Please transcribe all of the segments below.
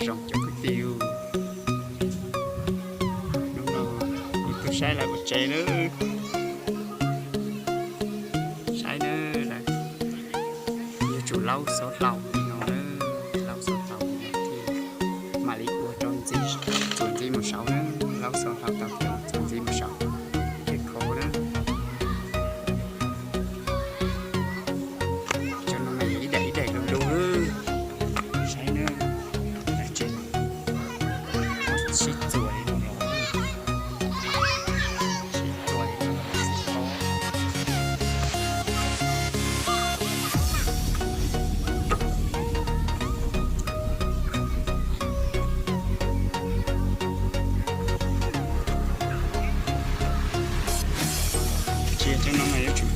Zoo cov kwv tij, hnub no yus tuaj saib lawv ua tsev na. Saib na, lawv yuav tsum laub xov hlau no na, laub xov hlau no thiaj mam li ua rau ntxiv, txuas ntxiv mus saud na, laub xov hlau tau coob txuas ntxiv mus saud thiaj khov na. Cov no mas yog ib daim ib daim lug lug, saib na, sib txuas li no los, sib txuas li no los xwb khov. Tsis yog cov no mas yuav tsum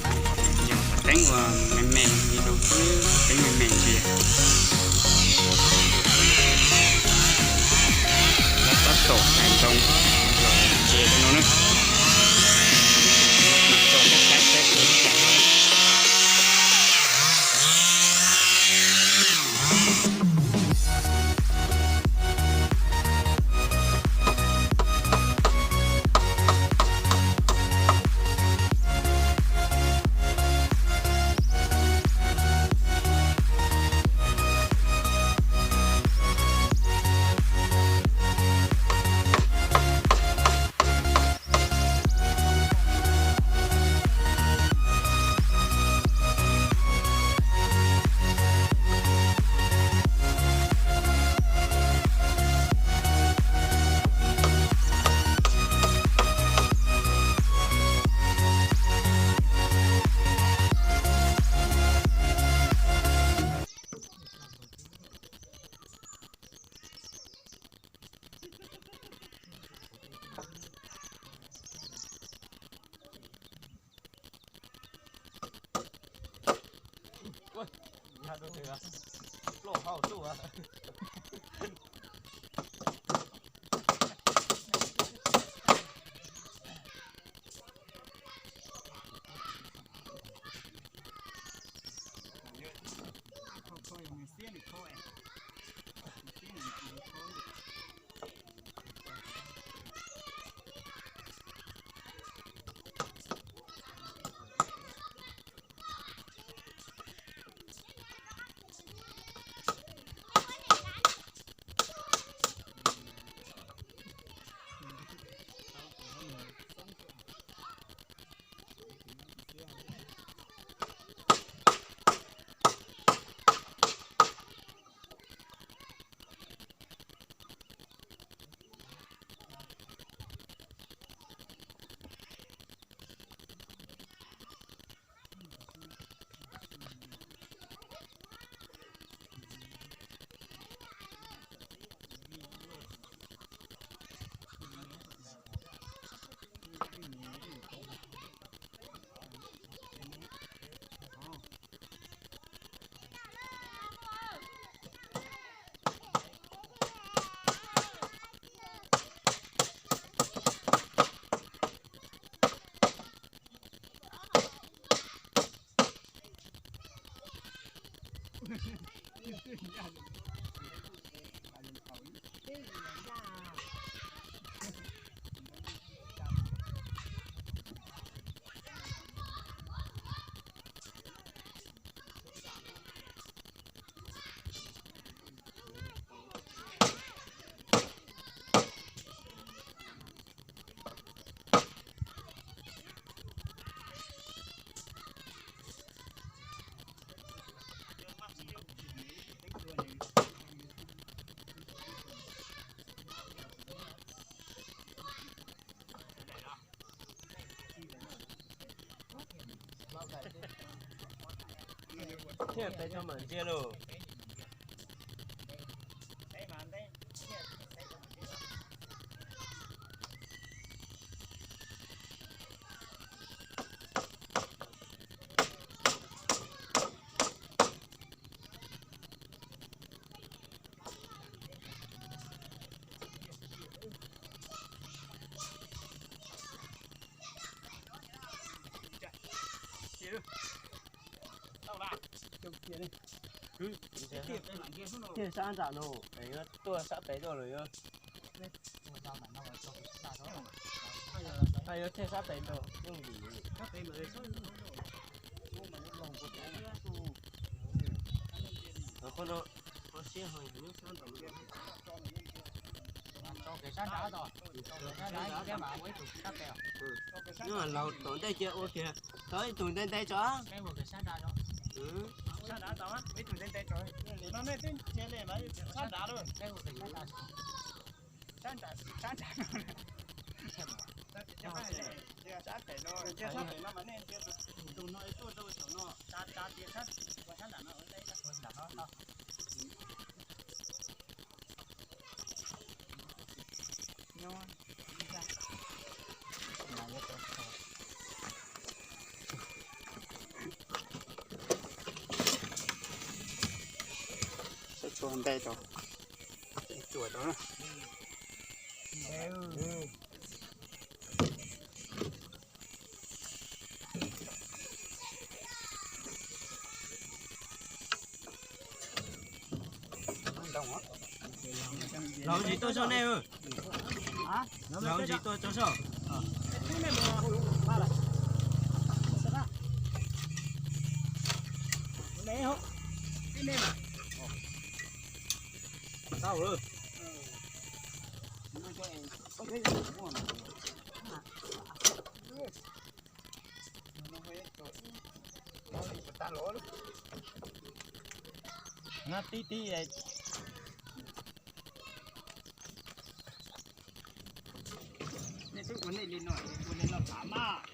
yog qhov teeb uas me me li no xwb, qhov teeb me me tsis yog. Lawv tab tom xaiv ntoo los tsis yog cov no na. Mam tso rau saib saib puas li cas. Thiaj peb txhob mam ntsia lauj. Thiaj sab nram no, es yuav tuaj sab pem tuaj los yuav, yuav thiaj sab pem rau yooj yim. Qhov no, qhov siab ho nyob sab nram no. Sab nrad, sab nrad mas ua ib tug sab pem. Nyob laus tom ntej cia ua kiag, tau ib tug nte nte tso. Sab nrad, ib tug nte nte tso. No nej twb cia li mas sab nrad lawm. Sab nrad, sab nrad. Sab pem no, sab pem no mas nej cia tus no tuaj rau saum no, tsa tsa tias sab, sab nrad no, sab nrad no. Tsuag nte rau, tsuag rau. Laus ntsis tuaj zog nej. Laus ntsis tuaj zog. Tau lawm. No tib tib. Nej twb ua nej li no, ua li no kam mas.